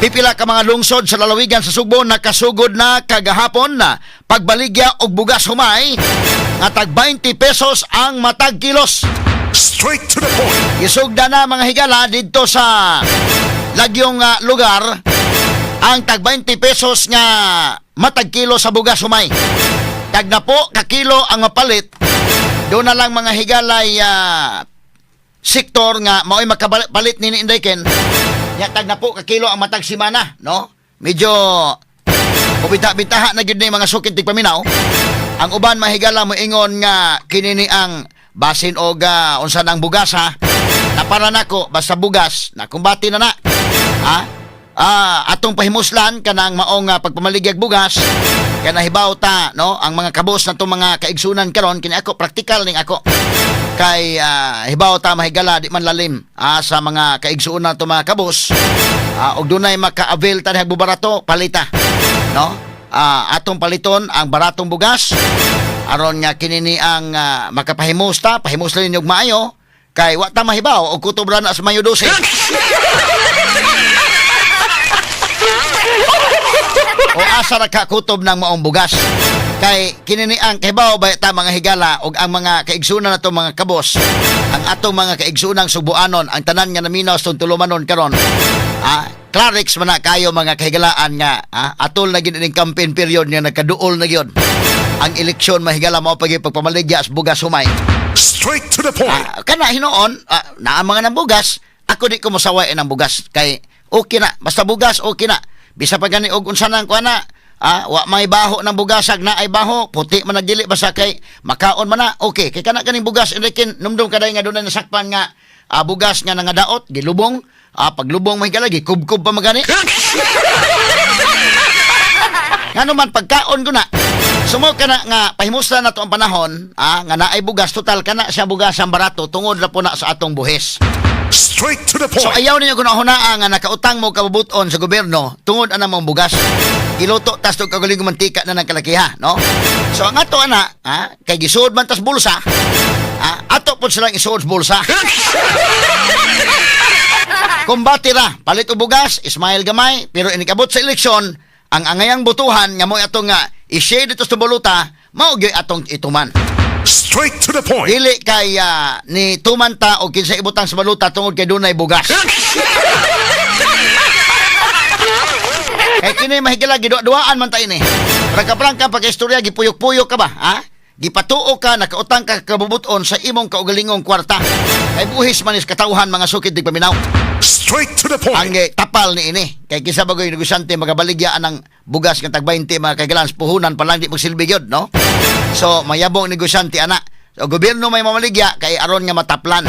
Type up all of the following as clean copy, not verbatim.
Pipila ka mga lungsod sa lalawigan sa Sugbo nakasugod na kagahapon na pagbaligya og bugas humay nga tag 20 pesos ang matag kilos. Straight to the point. Isugda na, mga higala, didto sa lagyong lugar ang tag 20 pesos nga matag kilo sa bugas humay. Tag napo ka kilo ang mapalit. Doon na lang, mga higalay, sektor nga mao'y makapalit ni Inday Ken. Nya tag napo ka kilo ang matag simana, no? Medyo kubita-bitaha na gyud ni, mga sukit tigpaminaw. Ang uban, mahigala, moingon nga kini ni ang basin og unsa nang bugas ha. Napara nako basta bugas na kumbati na na. Ha? Atong pahimuslan kanang maong pagpamaligyag bugas kay nahibaw ta, no, ang mga kabos na itong mga kaigsunan karon. Kini ako, praktikal ning ako kay hibaw ta, mahigala, di man lalim sa mga kaigsunan itong mga kabos og dunay maka-avail ta diha barato, palita, no? Atong paliton ang baratong bugas aron nga kini ni ang makapahimos ta, pahimos lang ninyo og maayo kay wa ta mahibaw og kutob ra na sa Mayo 12 o asa ra ka kutob ng maong bugas. Kay kini ni ang kahibaw ba ta, mga higala, og ang mga kaigsunan nato mga kabos, ang atong mga kaigsunang Subuanon, ang tanan nga naminaw sa tulumanon karon, Clarix man na kayo, mga kahigalaan, nga atol na gid ning campaign period nga nagkaduol na gyud ang eleksyon, mahigala, mao pagi pagpamaligya sa bugas humay. Straight to the point. Kana hinuon, naa mga ng bugas, ako di ko mosaway ng bugas kay okay na, basta bugas okay na. Bisa pa gani og unsa nang kuana, wa may baho ng bugas, ag naay baho, puti man nagdili, basta kay makaon man na, okay. Kay kana kaning bugas Enrique, numdum kaday nga dunay nasakpan nga bugas nga nangadaot, gilubong, paglubong may galagi, kubkob pa magani. Ngano man pagkaon ko na. Sumo ka na nga pahimuslan na to ang panahon, nga naay bugas, total kana siya bugas ang barato tungod ra po na sa atong buhis. Straight to the So point. Ayaw ninyo kung hunaa nga nakautang mo kabubuton sa gobyerno tungod ana mong bugas. Giluto tas tug kagaling mantika na ng kalakiha, no? So ang ato ana, kay gisuod man tas bulsa, ato pod silang isuod sa bulsa. Kumbati ra, palit og bugas, smile gamay, pero inikabot sa eleksyon, ang angayang botohan nga mo atong nga i-share dito sa boluta, mao gyud atong ituman. Straight to the point. Dili kay ni tuman ta o kinsa ibutang sa baluta tungod kay dunay bugas. Kay kini, mahigala, gidua-duaan man ta ini. Prangka-prangka pagka-istorya, gipuyok-puyok ka ba, ha? Gipatuo ka, nakautang ka kabubuton sa imong kaugalingong kwarta. Kay buhis man is katawhan, mga sukid paminaw. Straight to the point. Ang tapal ni ini. Kay kinsa bagoy negosyante magabaligya ang bugas nga tag 20, mga kaigalan, puhunan pa lang di magsilbi gyud, no? So mayabong negosyante ana. So gobyerno may mamaligya kay aron nga mataplan.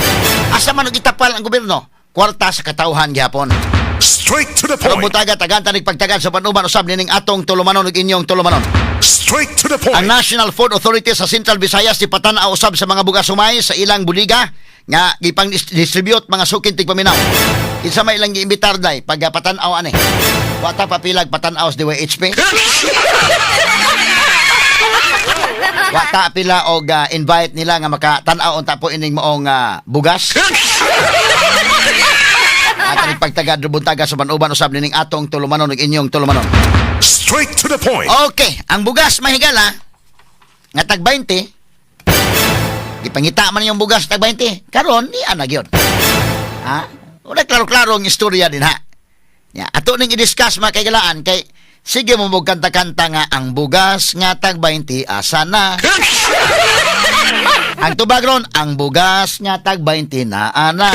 Asa man og itapal ang gobyerno? Kwarta sa katawhan gihapon. Straight to the Aron point. butaga tagan tanig pagtagan sa panuban usab nining atong tulumanon ug inyong tulumanon. Straight to the point. Ang National Food Authority sa Central Visayas ipatan-aw usab sa mga bugas humay sa ilang buliga nga gipang distribute, mga sukin tigpaminaw. Kinsa may ilang giimbitar day pag patan-aw ani? Wa ta papilag patan-aw sa DYHP. Wa ta pila og invite nila nga makatan-aw unta po ining maong bugas. At ang pagtagad buntaga sa panuban usab nining atong tulumanon ug inyong tulumanon. Straight to the point. Okay, ang bugas, mahigala, nga tag 20, gipangita man yung bugas tag 20. Karon ni ana gyud. Ha? Wala klaro-klaro ang istorya din ha. Ya, ato ning i-discuss, mga kaigalaan, kay sige mo mo kanta-kanta nga ang bugas nga tag 20 asa na. Ang tubag ron, ang bugas nga tag 20 na ana.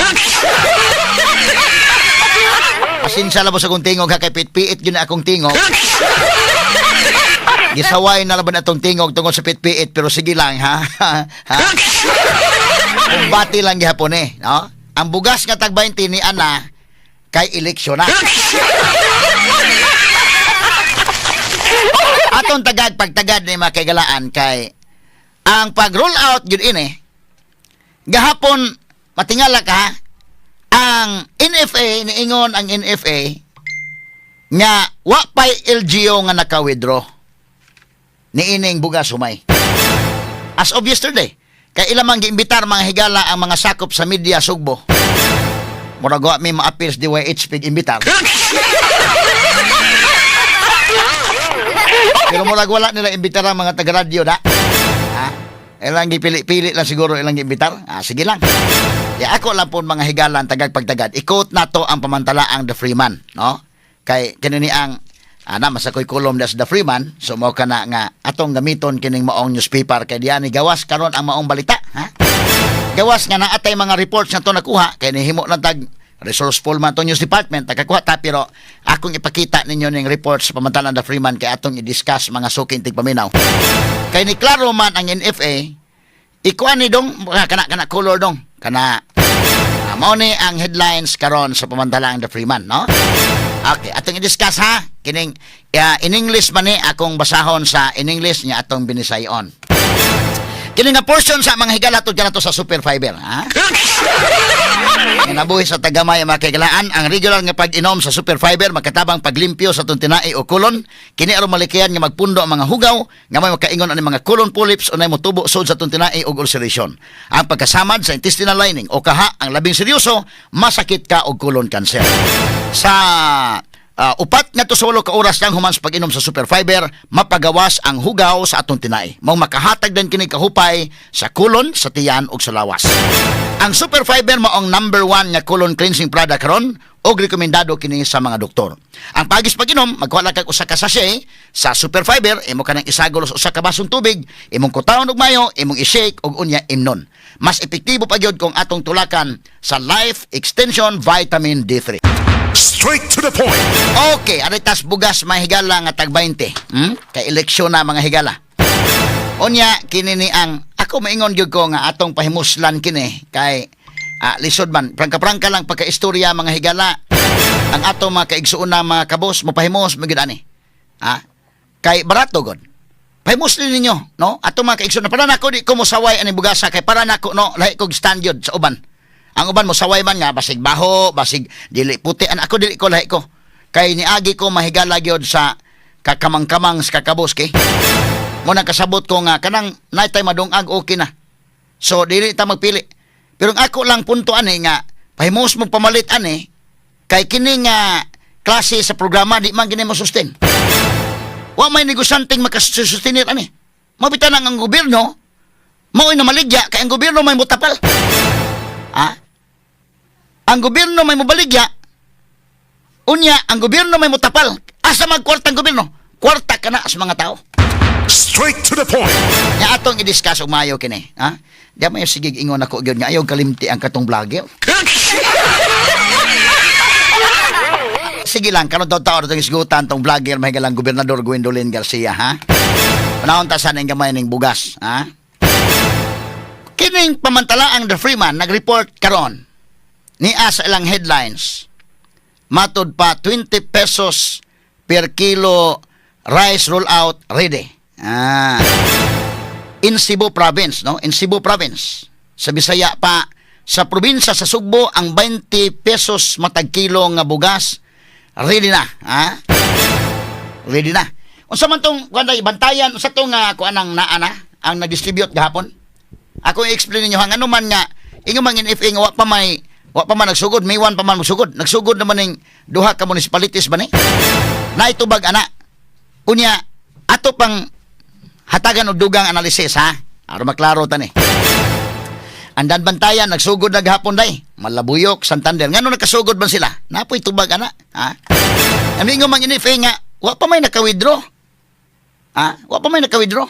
Pasensya lang mo sa akong tingog ha, kay pitpiit yun na akong tingog. Gisaway na laban atong tingog tungod sa pitpiit, pero sige lang ha. Ha? Kumbati lang gihapon eh, no? Ang bugas nga tag 20 ni ana kay eleksyon na. Atong tagad pagtagad ni mga kaigalaan kay ang pag roll out gyud ini gahapon, matingala ka, ang NFA niingon, ang NFA nga wa pay LGU nga naka-withdraw niining bugas humay. As of yesterday, kay ilang mang giimbitar, mga higala, ang mga sakop sa media Sugbo. Murag wa mi ma-appeal sa DYHP imbitar. Pero murag wala nila imbitar ang mga taga-radyo da. Ha? Ilang gipili-pili lang siguro ilang giimbitar. Ah, sige lang. Ya, ako lang po, mga higalan, tagag pagtagad. Ikot na to ang pamantalaang The Freeman, no? Kay kini ni ang ana masakoy kolom das The Freeman, so mao kana nga atong gamiton kining maong newspaper kay diani gawas karon ang maong balita, ha? Gawas nga naatay mga reports nga to nakuha kay nihimo lang tag resourceful man to news department, tagakuha ta, pero akong ipakita ninyo ning reports sa pamantalan The Freeman kay atong i-discuss, mga suking tigpaminaw. Kay ni klaro man ang NFA ikuan ni dong kana kana color dong kana. Ah, mao ni ang headlines karon sa pamantalang The Freeman, no? Okay, atong i-discuss, ha. Kining in English man ni akong basahon sa in English niya atong binisayon. Kini nga portion sa mga higala tud kanato sa Super Fiber, ha? Kinabuhi sa tagamay, mga kahigalaan, ang regular nga pag-inom sa Super Fiber makatabang paglimpyo sa atong tinai o kolon. Kini aron malikayan nga magpundo ang mga hugaw nga may makaingon ani mga colon polyps o nay motubo sud sa atong tinai og ulceration. Ang pagkasamad sa intestinal lining o kaha ang labing seryoso, masakit ka og colon cancer. Sa 4 ngadto sa 8 ka oras lang human sa pag-inom sa Super Fiber, mapagawas ang hugaw sa atong tinai. Mao makahatag din kini kahupay sa kolon, sa tiyan ug sa lawas. Ang Super Fiber mao ang number one nga colon cleansing product karon ug rekomendado kini sa mga doktor. Ang pagis pag-inom, magkuha lang kag usa ka sachet sa Super Fiber, imo kanang isagol sa usa ka basong tubig, imong kutawon og mayo, imong i-shake ug unya imnon. Mas epektibo pa gyud kung atong tulakan sa Life Extension Vitamin D3. Straight to the point. Okay, aritas bugas, mga higala, nga tag 20. Kay eleksyon na, mga higala. Unya kini ni ang ako maingon gyud ko nga atong pahimuslan kini kay lisod man, prangka-prangka lang pagka-istorya, mga higala. Ang atong mga kaigsuon mga kabos mopahimos magyud ani. Ha? Kay barato god. Pahimuslan ninyo, no? Atong mga kaigsuon para nako, di ko mosaway ani bugasa kay para nako, no, lahi kog stand yun sa uban. Ang uban mo saway man nga basig baho, basig dili puti an ako dili ko, lahi ko. Kay niagi ko, mahigala, gyud sa kakamang-kamang sa kakabos kay. Mo nang kasabot ko nga kanang naitay madungag, okay na. So dili ta magpili. Pero ang ako lang punto ani nga pahimos mo pamalit ani kay kini nga klase sa programa di man gini mo sustain. Wa may negosyanteng makasustenir ani. Mabita nang ang gobyerno mao'y namaligya kay ang gobyerno may mutapal. Ha? Ang gobyerno may mobaligya. Unya, ang gobyerno may mutapal. Asa magkwarta ang gobyerno? Kwarta ka na sa mga tao. Straight to the point. Nga atong i-discuss og maayo kini, ha? Di may sige ingon ako gyud nga ayaw kalimti ang katong vlogger. Sige lang, karon taw taon itong isgutan tong vlogger, mahigalang Gobernador Gwendolyn Garcia, ha? Panahon ta sa ning gamay ning bugas, ha? Kining pamantalaang The Freeman nag-report karon niya sa ilang headlines. Matod pa, 20 pesos per kilo rice roll out ready. Ah. In Cebu Province, no? In Cebu Province. Sa Bisaya pa, sa probinsya sa Sugbo, ang 20 pesos matag kilo nga bugas ready na, ha? Ready na. Unsa man tong kuan bantayan, unsa tong kuan ang naa na ang nag-distribute gahapon? Ako i-explain ninyo ang ano man nga ingon man NFA nga wa pa man nagsugod, May 1 pa man magsugod. Nagsugod naman ning duha ka municipalities ba ni? Naitubag ana. Unya ato pang hatagan og dugang analysis, ha. Aron maklaro tani. Andan Bantayan nagsugod na gahapon day. Malabuyok, Santander. Ngano nakasugod man sila? Napoy tubag ana, ha? Ang ingon mang NFA nga wa pa may naka-withdraw. Ha? Wa pa may naka-withdraw.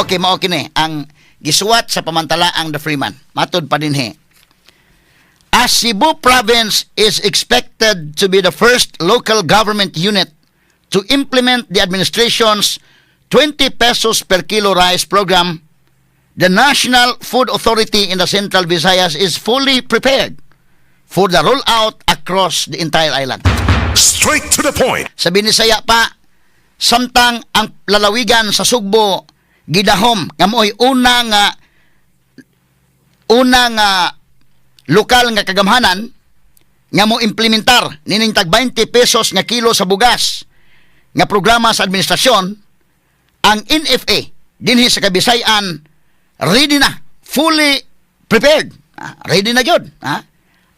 Okay, mao kini ang gisuwat sa pamantalaang The Freeman. Matod pa dinhi. As Cebu Province is expected to be the first local government unit to implement the administration's 20 pesos per kilo rice program, the National Food Authority in the Central Visayas is fully prepared for the rollout across the entire island. Straight to the point. Sa Binisaya pa, samtang ang lalawigan sa Sugbo gidahom nga mo'y una nga lokal nga kagamhanan nga mo implementar nining tag 20 pesos nga kilo sa bugas nga programa sa administrasyon, ang NFA dinhi sa Kabisayan ready na, fully prepared. Ah, ready na gyud, ha,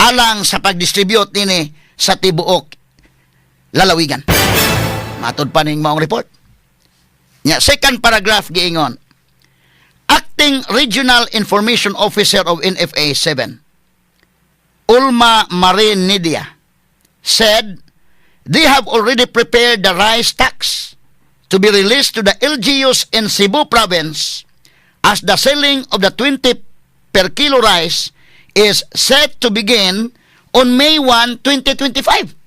alang sa pag-distribute nini sa tibuok lalawigan. Matod pa ning maong report. Nya second paragraph giingon, Acting Regional Information Officer of NFA 7, Ulma Marin Nidia, said they have already prepared the rice stocks to be released to the LGUs in Cebu Province as the selling of the 20 per kilo rice is set to begin on May 1, 2025.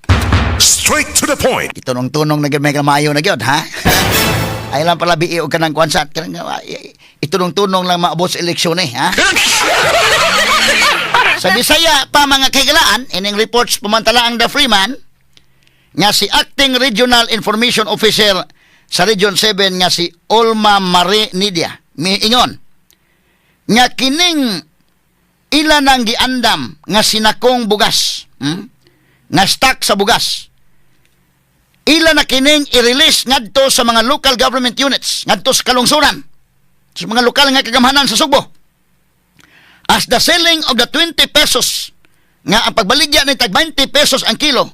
Straight to the point. Itunong-tunong na gyud, may kamayo na gyud, ha? Ay lang pala biiog ka ng kwansat. Kanang, itunong-tunong lang maabot sa eleksyon eh, ha? Sa Bisaya pa, mga kahigalaan, ining reports pamantalaang The Freeman, nga si Acting Regional Information Officer sa Region 7 nga si Olma Marie Nidia, miingon nga kining ila nang giandam nga sinakong bugas, nga stock sa bugas, ila na kining i-release ngadto sa mga local government units, ngadto sa kalungsuran, sa mga lokal nga kagamhanan sa Sugbo, as the selling of the 20 pesos nga ang pagbaligya ni tag 20 pesos ang kilo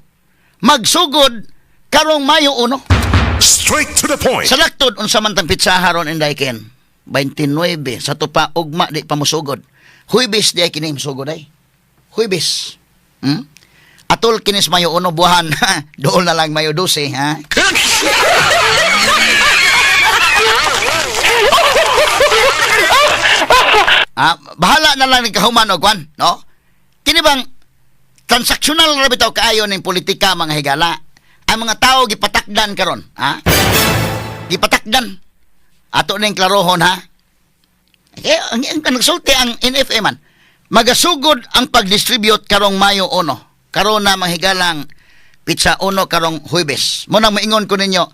magsugod karong Mayo 1. Straight to the point. Sa laktod, unsa man tang pitsaha ron, Inday Ken? 29 sa tupa ugma di pa mosugod. Huybes di ay kini mosugod ay. Huybes. Atol kinis Mayo 1 buhan, dool na lang Mayo 12, ha? Ah, bahala na lang ni kahuman og kwan, no? Kini bang transaksyonal ra bitaw kaayo ning politika, mga higala. Ang mga tao gipatakdan karon, ha? Gipatakdan. Ato ning klarohon, ha. Eh, ang nagsulti ang NFA man, magasugod ang pag-distribute karong Mayo 1. Karon na, mga higalang, pitsa 1 karong Huwebes. Mo nang maingon ko ninyo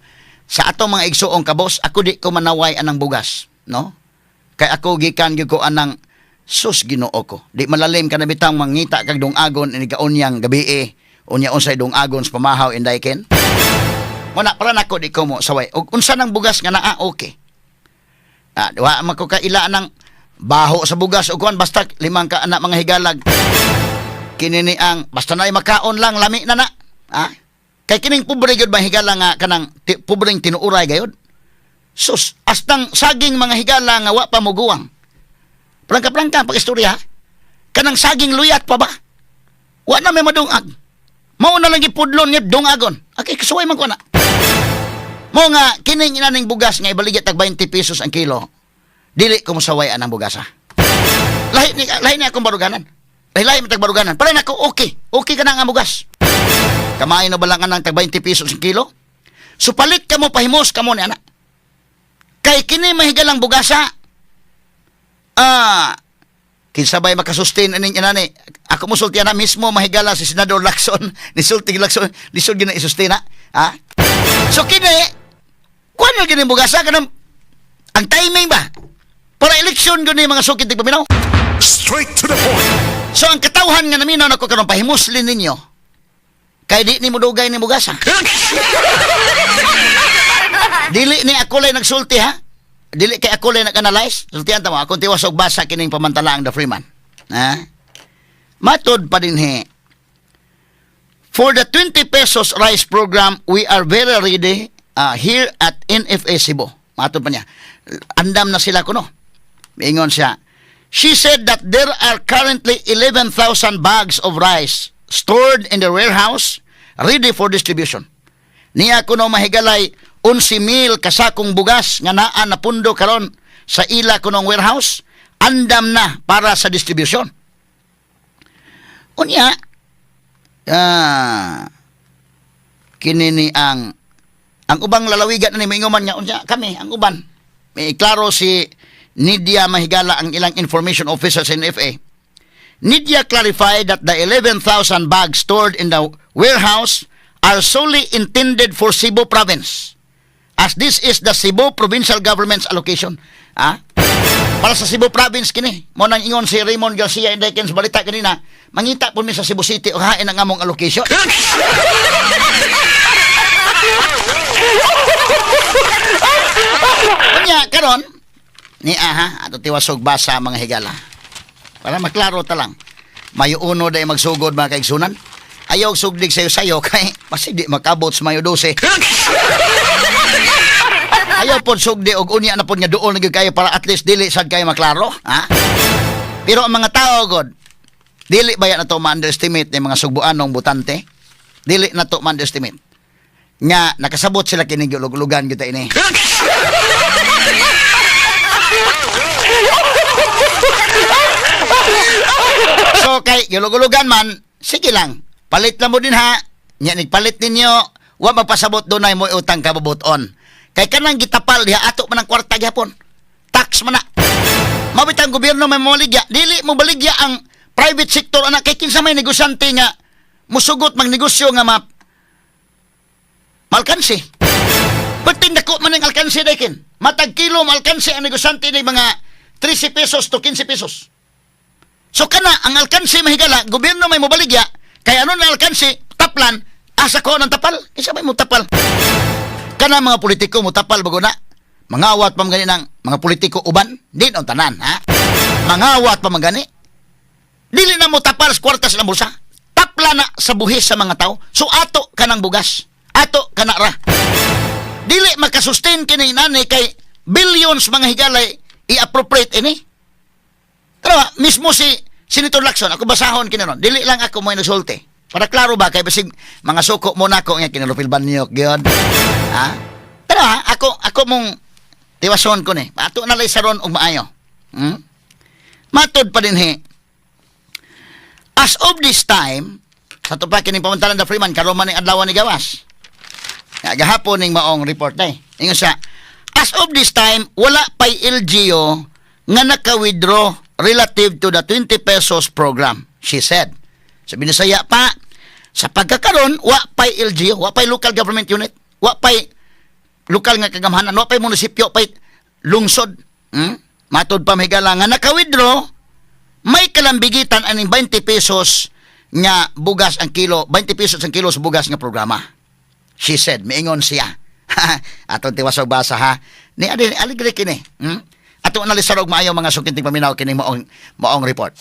sa ato mga igsuong kabos, ako di ko manaway anang bugas, no? Kay ako gikan gyud ko anang, sus, Ginoo ko. Di malalim ka na bitang mangita kag dungagon ini kaunyang gabi eh. Unya unsay dungagon sa pamahaw, Inday Ken? Muna para nako di ko mo saway. Og unsa nang bugas nga naa, okay. Ah, wa man ko kaila nang baho sa bugas o kuan, basta limang ka anak, mga higalag. Kini ni ang basta na makaon lang, lami na na. Ah? Kay kining pobre gyud, mga higala, nga kanang pobreng tinuuray gayud. Sus, astang saging, mga higala, nga wa pa muguwang. Prangka-prangka ang pag-istorya, ha? Kanang saging luyat pa ba? Wa na may madungag. Mao na lang gipudlon nga dungagon. Okay, kasuway man ko na. Mo nga kining inaning bugas nga ibaligya tag 20 pesos ang kilo. Dili ko mosaway anang bugas, ha. Lahi ni akong baruganan. Lahi lahi man tag baruganan. Para nako okay. Okay ka na nga bugas. Kamay na ba lang anang tag 20 pesos ang kilo? So palit ka mo, pahimos ka mo ni anak. Kay kini mahigalang bugasa. Ah, kinsa bay makasustain aning inani? Ako mosulti ana mismo, mahigala, si Senador Lacson, nisulti Lacson, lisod gyud na isustain na. Ha? So kini kuan na gini bugasa kanang ang timing ba? Para eleksyon gyud ni, mga sukit tigpaminaw. Straight to the point. So ang katawhan nga naminaw nako karon, pahimuslin ninyo. Kay di ni mo dugay ni bugasa. Dili ni ako lay nagsulti, ha. Dili kay ako lay nag-analyze. Sultian ta mo akong tiwas og basa kining pamantala ang The Freeman. Ha? Matod pa dinhi. For the 20 pesos rice program, we are very ready here at NFA Cebu. Matod pa niya. Andam na sila kuno. Miingon siya. She said that there are currently 11,000 bags of rice stored in the warehouse ready for distribution. Niya kuno, mahigalay, 11,000 kasakong bugas nga naa na pundo karon sa ila kunong warehouse, andam na para sa distribution. Unya, kini ni ang ubang lalawigan na ni maingon nga unya kami ang uban. May klaro si Nidia, mahigala, ang ilang information officer sa NFA. Nidia clarified that the 11,000 bags stored in the warehouse are solely intended for Cebu Province, as this is the Cebu Provincial Government's allocation. Ah? Para sa Cebu Province kini. Mo nang ingon si Raymond Garcia, Inday Ken, sa balita kanina, mangita po mi sa Cebu City o hain ang among allocation. Unya karon ni aha ato tiwasog basa, mga higala. Para maklaro ta lang. Mayo 1 day magsugod, mga kaigsunan. Ayaw sugdig sayo sayo kay pasig di makabot sa Mayo 12. Ayaw pod sugdi og unya na pod nga duol na gyud kayo para at least dili sad kayo maklaro, ha? Pero ang mga tao god, dili baya na to ma-underestimate ni mga sugbuanong botante? Dili na to ma-underestimate. Nga nakasabot sila kini gulog-ulugan gyud ta ini. So kay gulog-ulugan man, sige lang. Palit lang mo din ha. Nya nigpalit ninyo, wa magpasabot dunay mo utang kabubuton. Kay kanang gitapal diha ato man ang kwarta gihapon. Tax man na. Mabit ang gobyerno may mobaligya, dili mo baligya ang private sector ana kay kinsa may negosyante nga musugot magnegosyo nga ma malkansi. Perting dako man ang alkansi daykin. Matag kilo malkansi ang negosyante ni mga 13 pesos to 15 pesos. So kana ang alkansi mahigala, gobyerno may mobaligya, kay ano na alkansi, taplan, asa ko ng tapal, kinsa may mo tapal. Kana mga politiko mo tapal bago na. Mangawat pa man gani ng mga politiko uban, di na ang tanan, ha? Mangawat pa man gani. Dili na mo tapal sa kwarta sa bulsa. Tapla na sa buhis sa mga tao. So ato kanang bugas. Ato kana ra. Dili makasustain kini nani kay billions mga higalay i-appropriate ini. Pero mismo si Senator Lacson, ako basahon kini ron. Dili lang ako mo nagsulti. Para klaro ba kay basig mga suko mo nako nga kinarupil banyok gyud. Ha? Pero ha, ako mong tiwason ko ni. Ato na lay saron og maayo. Matod pa din he. As of this time, sa to pa kining pamantalan the Freeman karon man ning adlaw ni gawas. Nga gahapon ning maong report day. Ingon siya, as of this time, wala pay LGU nga naka-withdraw relative to the 20 pesos program, she said. Sa Binisaya pa, sa pagkakaron, wa pay LGU, wa pay local government unit, wa pay lokal nga kagamhanan, wa pay munisipyo, pay lungsod. Matod pa mahigala nga naka-withdraw, may kalambigitan aning 20 pesos nga bugas ang kilo, 20 pesos ang kilo sa bugas nga programa. She said, miingon siya. Atong tiwasog basa ha. Ni adi aligre kini. Atong analisar og maayo mga sukinting paminaw kini maong report.